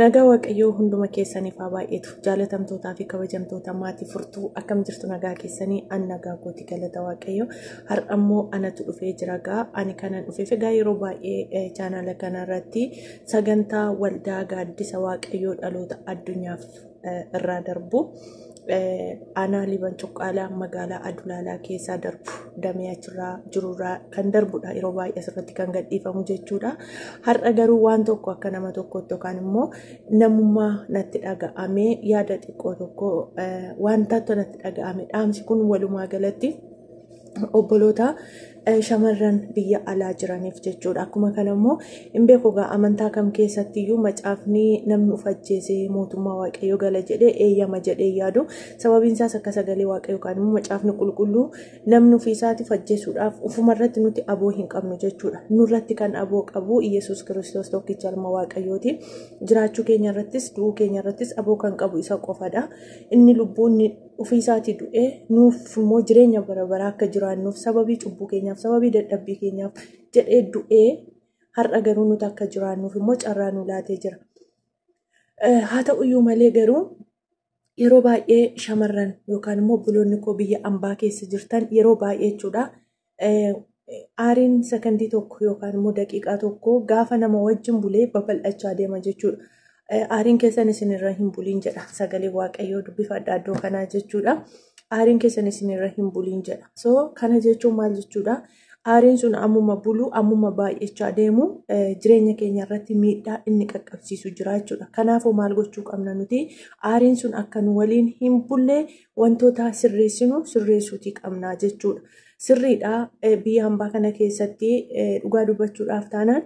Nagaa Waaqayyoo hunduma keessaniif haa baay'atu. Jaalatamtootaa fi kabajamtoota maatii furtuu akkam jirtu nagaa keessanii an nagaa kooti galata Waaqayyoo. Har'a immoo anatu dhufee jira gaa ani kanan dhufeef egaa yeroo baay'ee chaanala kanarratti sagantaa waldaa gaaddisa Waaqayyoo dhaloota addunyaaf irraa darbu. Aanaa Liiban Cuqqaalaa magaalaa Adulaalaa keessaa darbu damee achirraa jirurraa kan darbudha yeroo baay'ee asirratti kan gadhiifamu jechuudha. Har'a garuu waan tokko akka nama tokkootti yookaan immoo namummaa natti dhaga'amee yaada xiqqoo tokko wanta natti dhaga'ame dhaamsi kun walumaa galatti obboloota shamarran biyya alaa jiraniif jechuudha. Akkuma kana immoo hin beeku egaa amantaa kam keessatti iyyuu macaafni namni of ajjeesee mootummaa waaqayyoo gala jedhee eeyyama jedhee yaadu. Sababiin isaas akka sagalee waaqayyoo yookaan immoo macaafni qulqulluu namni ofii isaatiif ajjeesuudhaaf ofumarratti nuti aboo hin qabnu jechuudha. Nurratti kan aboo qabu Iyyasuus Kiristoos tokkicha ilma waaqayyooti. Jiraachuu keenya irrattis du'uu keenya irrattis aboo kan qabu isa qofadha. Inni lubbuun ofii isaatii du'ee nuuf immoo jireenya bara baraa akka jiraannuuf sababii cubbuu keenyaaf sababii dadhabbii keenyaaf jedhee du'ee har'a garuu nuti akka jiraannuuf immoo carraa nu laatee jira. Haa ta'uyyuu malee garuu yeroo baay'ee shamarran yookaan immoo obboloonni koo biyya ambaa keessa jirtan yeroo baay'ee jechuudha. Aariin sakandii tokko yookaan immoo daqiiqaa tokko gaafa nama wajjin bulee babal'achaa deema jechuudha. Aariin keessan isinirra hin buliin jedha sagalee waaqayyoo dubbifadha iddoo kanaa jechuudha. Aariin keessan isinirra hin buliin jedha. So kana jechuun maal jechuudha? Aariin sun ammuma bulu ammuma baay'achaa deemu jireenya keenya irratti miidhaa inni qaqqabsiisu jira jechuudha. Kanaafuu maal gochuu qabna nuti? Aariin sun akka nu waliin hin bulle wantoota sirreessinu sirreessuutii qabna jechuudha. Sirriidha biyya hambaa kana keessatti dhugaa dubbachuudhaaf taanaan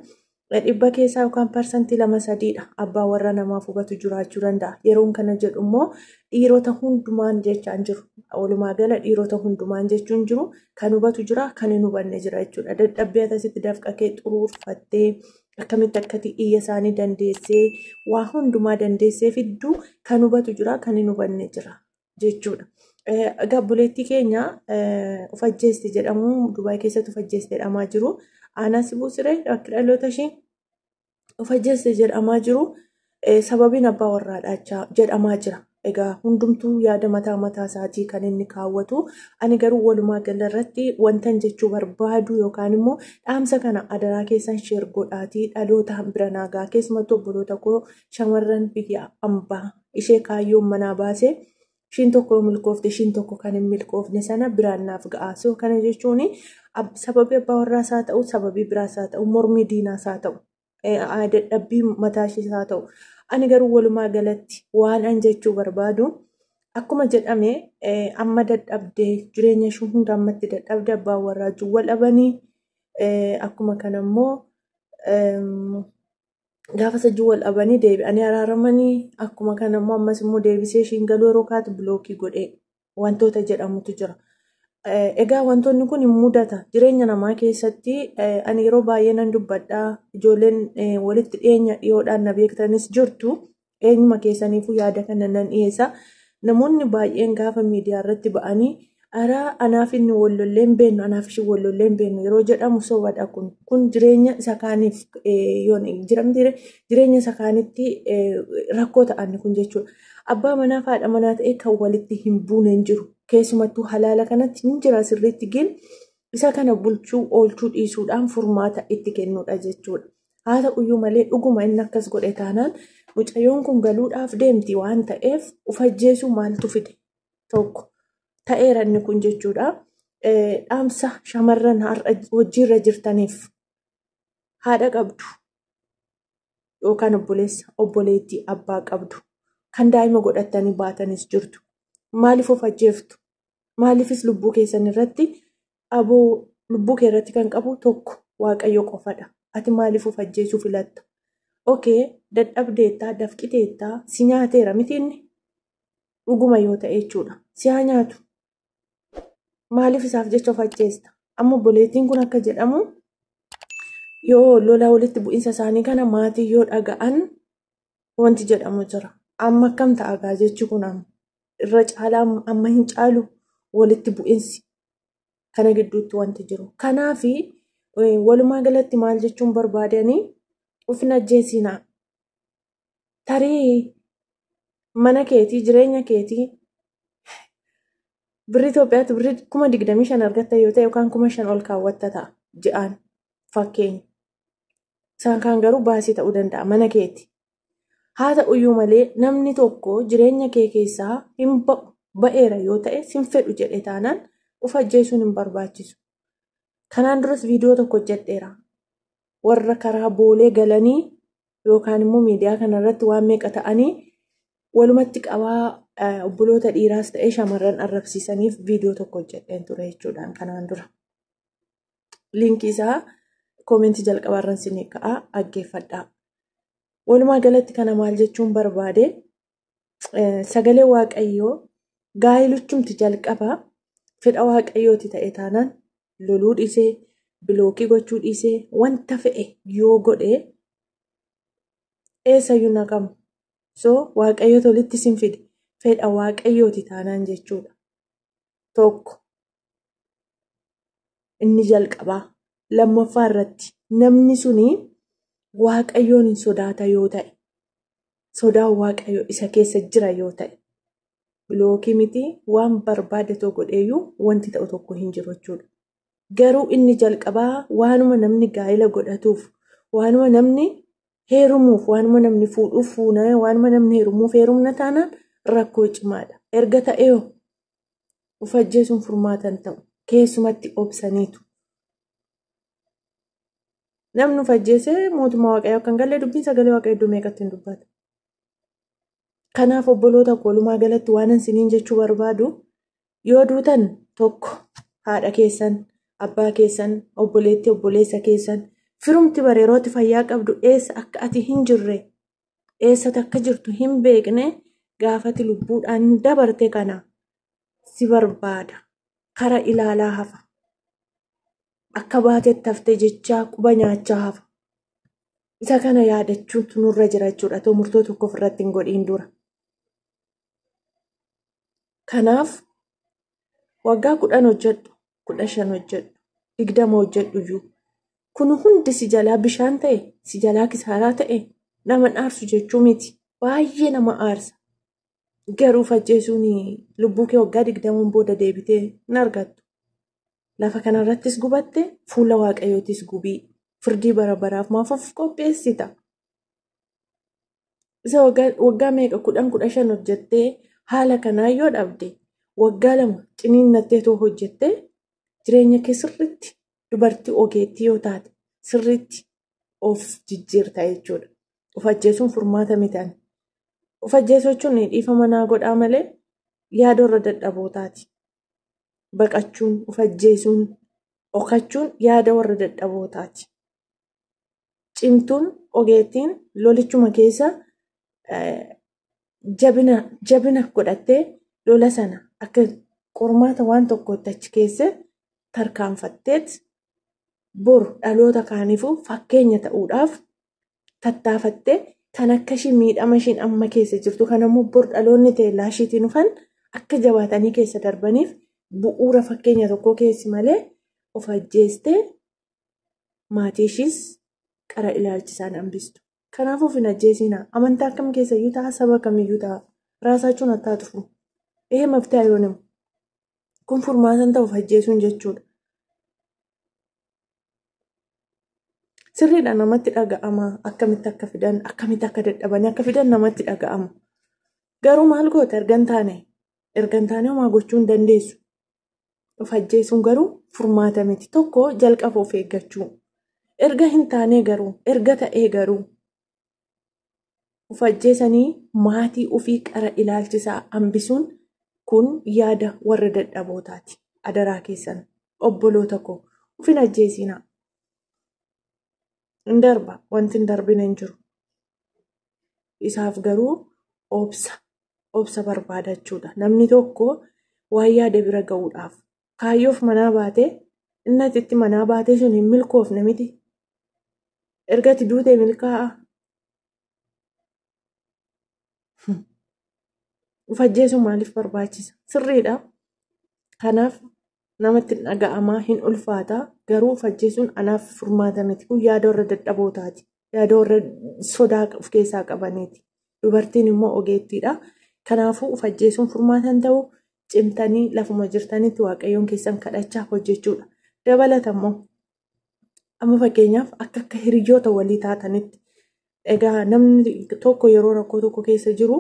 dhibba keessaa yookaan parsantii 2-3 abbaa warra namaaf hubatu jiraachuu danda'a. Yeroon kana jedhu immoo dhiirota hundumaan jechaan jiru. Walumaa gala dhiirota hundumaan jechuun jiru kan hubatu jira kan hin hubanne jira jechuudha. Dadhabbii akkasitti dafqa kee xuruurfattee akkamitti akkati iyya isaanii dandeessee waa hundumaa dandeessee fidduu kan hubatu jira kan hin hubanne jira jechuudha. Egaa obboleettii keenya of ajjeeste jedhamu Dubaay keessatti of ajjeeste jedhamaa jiru. Aanaa Sibuu Siree bakki dhaloota ishee of ajjeeste jedhamaa jiru. Sababiin abbaa warraadhaa jedhamaa jira. Egaa hundumtuu yaada mataa mataa isaatii kan inni kaawwatu. Ani garuu walumaa gala irratti wantan jechuu barbaadu yookaan immoo dhaamsa kana adaraa keessan sheer godhaatii dhaloota bira naagaa keessumattuu obboloota koo shamarran biyya ambaa ishee kaayyoon manaa baasee ishiin tokko milkoofte ishiin tokko kan hin milkoofne sana biraan naaf ga'a. So kana jechuun sababii abbaa warraas haa ta'u sababii biraas haa ta'u mormii diinaas haa ta'u dadhabbii mataa ishees haa ta'u. Ani garuu walumaa galatti waan an jechuu barbaadu akkuma jedhame amma dadhabdee jireenya ishee hunda ammatti dadhabdee abbaan warraa wal dhabanii akkuma kana immoo gaafa sajjuu wal dhabanii deebi'anii araaramanii akkuma kana immoo ammas immoo deebisee ishiin galuu yeroo kaatu bilookii godhee wantoota jedhamutu jira. Egaa wantoonni kun hin mudata jireenya namaa keessatti ani yeroo baay'ee nan dubbadha ijoolleen walitti dhiyeenya dhiyoodhaan na beektanis jirtu eenyuma keessaniifuu yaada kana nan dhiyeessa. Namoonni baay'een gaafa miidiyaa irratti ba'anii araa anaaf inni wal lollee hin beeknu anaaf ishee wal lollee hin beeknu yeroo jedhamu sobadha kun kun jireenya isa kaaniif jireenya isa kaanitti rakkoo ta'an kun jechuudha. Abbaa manaa fi haadha manaa ta'ee kan walitti hin buune hin jiru. Keessumattuu halaala kanatti hin jira sirriitti gin isa kana bulchuu oolchuu dhiisuudhaan furmaata itti kennuudha jechuudha. Haa ta'uyyuu malee dhuguma inni akkas godhe taanaan mucayyoon kun galuudhaaf deemti waan ta'eef of ajjeesuu maaltu fide tokko ta'eera inni kun jechuudha. Dhaamsa shamarran har'a hojiirra jirtaniif haadha qabdu yookaan obboleessa obboleettii abbaa qabdu kan daa'ima godhatanii baatanis jirtu. Maaliif of ajjeeftu? Maaliifis lubbuu keessan irratti aboo lubbuu kee irratti kan qabu tokko waaqayyo qofadha. Ati maaliif of ajjeesuu filatta? Okee dadhabdeettaa dafqiteettaa si nyaateera miti inni dhuguma yoo ta'e jechuudha. Si haa nyaatu. Maaliif isaaf jecha of ajjeesta? Amma obboleettiin kun akka jedhamu yoo lola walitti bu'iinsa isaanii kana maatii yoo dhaga'an wanti jedhamu jira. Amma akkam ta'a gaa jechi kun amma irra caalaa amma hin caalu walitti bu'iinsi kana gidduutti wanti jiru. Kanaafi walumaa galatti maal jechuun barbaadanii of hin ajjeesinaa. Tarii mana keetii jireenya keetii birrii Itoophiyaatti birrii 25,000 argatta yoo ta'e yookaan 5,000 ol kaawwatta ta'a ji'aan fakkeenya. Isaan kaan garuu baasii ta'uu danda'a mana keeti. Haa ta'uyyuu malee namni tokko jireenya kee keessaa hin ba'eera yoo ta'e sin fedhu jedhe taanaan of ajjeesuun hin barbaachisu. Kanaan duras viidiyoo tokko hojjedheera. Warra karaa boolee galanii yookaan immoo miidiyaa kanarratti waan meeqa ta'anii walumatti qabaa obboloota dhiiraas ta'ee shamarran arrabsiisaniif viidiyoo tokko hojjedheen ture jechuudhaan kanaan dura. Liinkii isaa koomentii jalqabaarran sinii ka'aa dhaggeeffadhaa. Walumaa galatti kana maal jechuun barbaade sagalee Waaqayyoo gaa'iluchumti jalqabaa fedha Waaqayyooti ta'e taanaan loluu dhiisee bilookii gochuu dhiisee wanta fe'e yoo godhe eessayyuu naqamu. So Waaqayyo tolitti sin fide fedha Waaqayyooti taanaan jechuudha. Tokko inni jalqabaa lammaffaa irratti namni suni Waaqayyoon hin sodaata yoo ta'e sodaan Waaqayyoo isa keessa jira yoo ta'e bilookii miti waan barbaade tokko godheeyyuu wanti ta'u tokko hin jiru jechuudha. Garuu inni jalqabaa waanuma namni gaa'ila godhatuuf waanuma namni heerumuuf waanuma namni fuudhuuf fuunaa waanuma namni heerumuuf heerumna taanaan rakkoo cimaadha. Erga ta'ee of ajjeesuun furmaata hin ta'u keessumatti obsaniitu. Namni of ajjeesee mootummaa Waaqayyoo akka hin galle dubbiin sagalee Waaqayyoo iddoo meeqatti hin dubbata. Kanaaf obboloota koo walumaa galatti waan isiniin jechuu barbaadu yoo duutan tokko haadha keessan, abbaa keessan, obboleettii obboleessa keessan firumti bareerootti fayyaa qabdu eessa akka ati hin jirre eessatti akka jirtu hin beekne gaafati lubbuudhaan dabarte kana si barbaada. Kara ilaalaa hafa. Akka baatetti haftee jechaa quba nyaachaa hafa. Isa kana yaadachuutu nurra jira jechuudha. Too murtoo tokko ofirratti hin godhiin dura. Kanaaf waggaa 10 hojjedhu, 15 hojjedhu, 20 hojjedhu iyyuu kun hundi si jalaa bishaan ta'e, si jalaa kisaaraa ta'e nama aarsu jechuu miti. Baay'ee nama aarsa. Garuu ajjeesuun lubbuu kee waggaa 20 booda deebitee hin argattu. Lafa kanarrattis gubatte fuula Waaqayyootis gubii. Firdii bara baraaf maaf of qopheessita? Isa waggaa meeqa 10 15 hojjettee haala kanaa yoo dhabde waggaa 2 ciniinnattee too hojjettee jireenya kee sirriitti dubartii ogeettii yoo taate sirriitti of jijjiirta jechuudha. Of ajjeesuun furmaata miti. Of ajjeesuu jechuun dhiifama naa godhaa malee yaada warra dadhabootaati. Baqachuun, of ajjeesuun, dhokachuun yaada warra dadhabootaati. Cimtuun ogeettiin lolichuma keessa jabina godhattee lola sana akka qormaata waan tokkootti achi keessa tarkaanfatteet boru dhaloota kaaniifuu fakkeenya ta'uudhaaf tattaafattee kan akka ishii miidhama ishiin amma keessa jirtu kan ammoo boru dhaloonni teellaa ishiitiin dhufan akka jabaatanii keessa darbaniif bu'uura fakkeenya tokko keessi malee of ajjeestee maatii ishiis qara ilaalchisaan hambistu. Kanaaf of hin ajjeesinaa. Amantaa akkam keessayyuu ta'a, saba kamiyyuu ta'a. Raasachuun attaa tufu. Ee maftaa yoo namu. Kun furmaata ta'u of ajjeesuun jechuudha. Sirriidha namatti dhaga'ama. Akkamitti akka fidan, akkamitti akka dadhabanii akka fidan namatti dhaga'ama. Garuu maal goota erga hin taane? Erga hin taane homaa gochuu hin dandeessu. Of ajjeesuun garuu furmaata miti. Tokko jalqaba of eeggachuu. Erga hin taane garuu, erga ta'ee garuu of ajjeesanii maatii ofii qara ilaalchisaa hambisuun kun yaada warra dadhabootaati. Adaraa keessan obboloota koo of hin ajjeesinaa. Hin darba wanti hin darbine hin jiru. Isaaf garuu obsa barbaadachuudha. Namni tokko waan yaade bira ga'uudhaaf kaayyoof manaa baatee inni ati manaa baatee sun hin milkoofne miti. Erga ati duutee milkaa'a. Of ajjeesuun maaliif barbaachisa? Sirriidha. Kanaaf namatti dhaga'amaa hin ulfaata. Garuu of ajjeesuun anaaf furmaata miti. Kun yaada warra dadhabootaati. Yaada warra sodaa of keessaa qabaniiti. Dubartiin immoo ogeettiidha. Kanaafuu of ajjeesuun furmaata hin ta'u, cimtanii lafuma jirtanitti Waaqayyoon keessan kadhachaa hojjechuudha. Dabalata immoo amma fakkeenyaaf akka hiriyoota walii taatanitti egaa namni tokko yeroo rakkoo tokko keessa jiru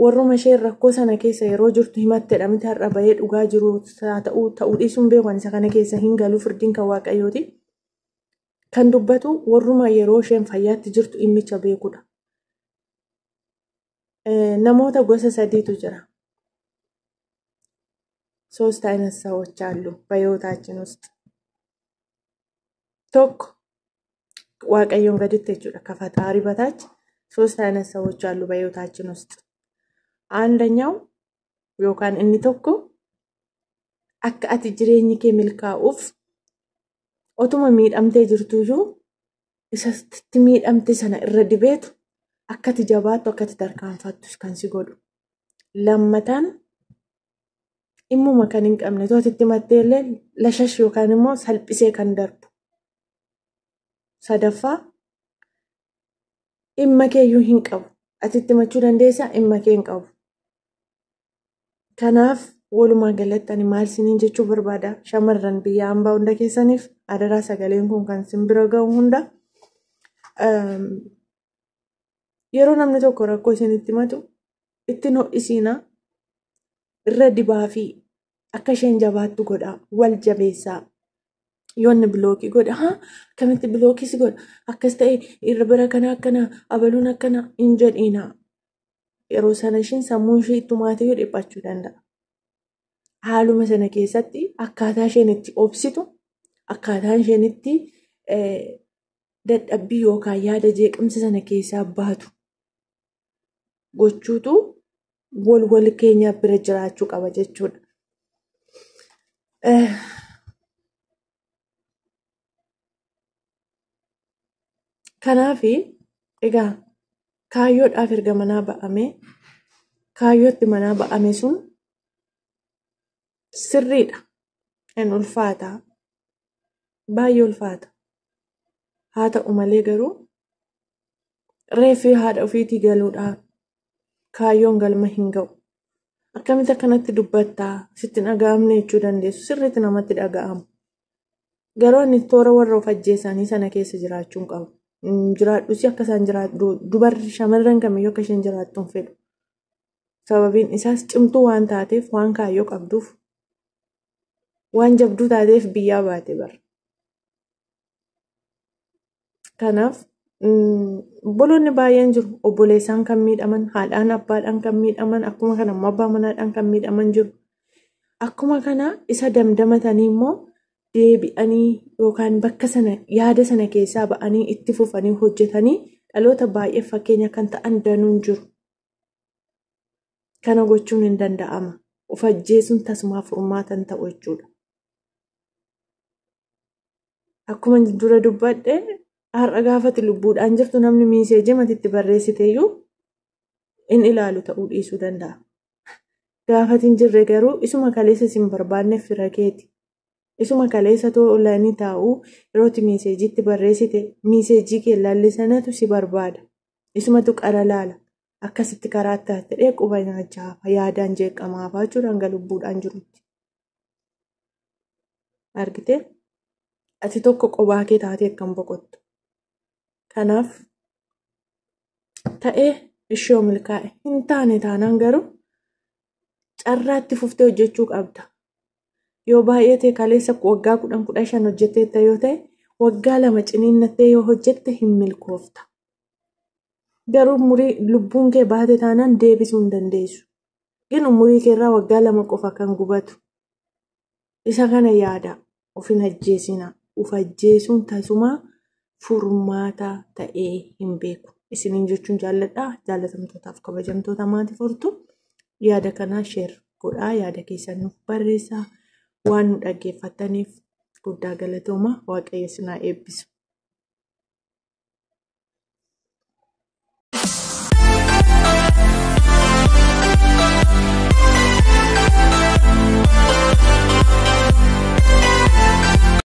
warruma isheen rakkoo sana keessa yeroo jirtu himattedha miti har'a bahee dhugaa jiru haa ta'uu ta'uu dhiisuun beeku isa kana keessa hin galu firdiin kan Waaqayyooti. Kan dubbatu warruma yeroo isheen fayyaatti jirtu dhimmicha beekudha. Namoota gosa sadiitu jira. ሶስት አይነት ሰዎች አሉ በህይወታችን ውስጥ። tokko Waaqayyoon gaditti jechuudha ከፈጣሪ በታች ሶስት አይነት ሰዎች አሉ በህይወታችን ውስጥ። አንደኛው yookaan inni tokko akka ati jireenyi kee milkaa'uuf otuma miidhamtee jirtuyyuu isatti miidhamte sana irra dibeetu akka ati jabaattu akka ati tarkaanfattus kan si godhu. Lammataan dhimmuma kan hin qabne to'atitti mattee illee lashash yookaan immoo salphisee kan darbu. Sadaffaa dhimma keeyyuu hin qabu. Ati itti machuu dandeessaa dhimma kee hin qabu. Kanaaf walumaa galatti ani maal isiniin jechuu barbaada shamarran biyya hambaa hunda keessaniif adaraa sagaleen kun kan isin bira ga'u hunda yeroo namni tokko rakkoo isinitti himatu ittiin ho'isiinaa irra dibaa fi akka isheen jabaattu godhaa wal jabeessaa. Yoo inni bilookii godha haa akkamitti bilookii si godha akkas ta'e irra bira kana akkana abaluun akkana hin jedhiinaa. Yeroo sana isheen sammuun ishee ittumaatee dhiphachuu danda'a. Haaluma sana keessatti akkaataa isheen itti obsitu akkaataa isheen itti dadhabbii yookaan yaada jeequmsa sana keessaa baatu gochuutu wal wal keenya bira jiraachuu qaba jechuudha. Kanaaf egaa kaayyoodhaaf erga manaa ba'ame kaayyootti manaa ba'ame sun sirriidha. Hin ulfaata. Baay'ee ulfaata. Haa ta'u malee garuu reeffi haadha ofiitii galuudhaan kaayyoon galma hin ga'u. Akkamitti akkanatti dubbattaa sitti dhaga'amne jechuu dandeessu sirriitti namatti dhaga'amu. Garuu inni toora warra of ajjeesanii sana keessa jiraachuu hin qabu. Jiraadhus akka isaan jiraattu dubarri shamarran kamiyyuu akka isheen jiraattu hin fedhu. Sababiin isaas cimtuu waan taateef waan kaayyoo qabduuf waan jabduu taateef biyyaa baate bara. Kanaaf obboloonni baay'een jiru. Obboleessaan kan miidhaman, haadhaan abbaadhaan kan miidhaman, akkuma kana immoo abbaa manaadhaan kan miidhaman jiru. Akkuma kana isa damdamatanii immoo deebi'anii yookaan bakka sana yaada sana keessaa ba'anii itti fufanii hojjetanii dhaloota baay'ee fakkeenya kan ta'an danuun jiru. Kana gochuun hin danda'ama. Of ajjeesuun tasumaa furmaata hin ta'u jechuudha. Akkuma dura dubbadhe har'a gaafati lubbuudhaan jirtu namni miiseejii matitti barreessiteeyyuu in ilaalu ta'uu dhiisuu danda'a. Gaafati hin jirre garuu isuma kaleessa isin barbaanneef fira keeti. Isuma kaleessa too onlaayinii taa'uu yerootti miiseejiitti barreessite miiseejii kee laalli sanatu si barbaada. Isumatu qara laala. Akkasitti karaa ta'e quba nyaachaa yaadaan jeeqamaa jechuudha hanga lubbuudhaan jirutti. Argitee? Ati tokko qobaa kee taatee akkam boqottu. Kanaaf ta'ee ishee milkaa'e hin taane taanaan garuu carraatti fuftee hojjechuu qabda. Yoo baay'ee kaleessa waggaa 10 15 hojjetteetta yoo ta'e waggaa 2 ciniinnattee yoo hojjette hin milkoofta. Garuu umurii lubbuun kee baate taanaan deebisuu hin dandeessu. Gin umurii keerraa waggaa 2 qofa kan gubatu. Isa kana yaada of hin ajjeesinaa. Of ajjeesuun tasumaa furmaata ta'ee hin beeku. Isiniin jechuun jaalladha. Jaallatamtootaaf kabajamtoota maatii furtu yaada kanaa sheer godhaa. Yaada keessan nuuf barreessaa. Waan nu dhaggeeffataniif guddaa galatooma. Waaqayyo isin haa eebbisu.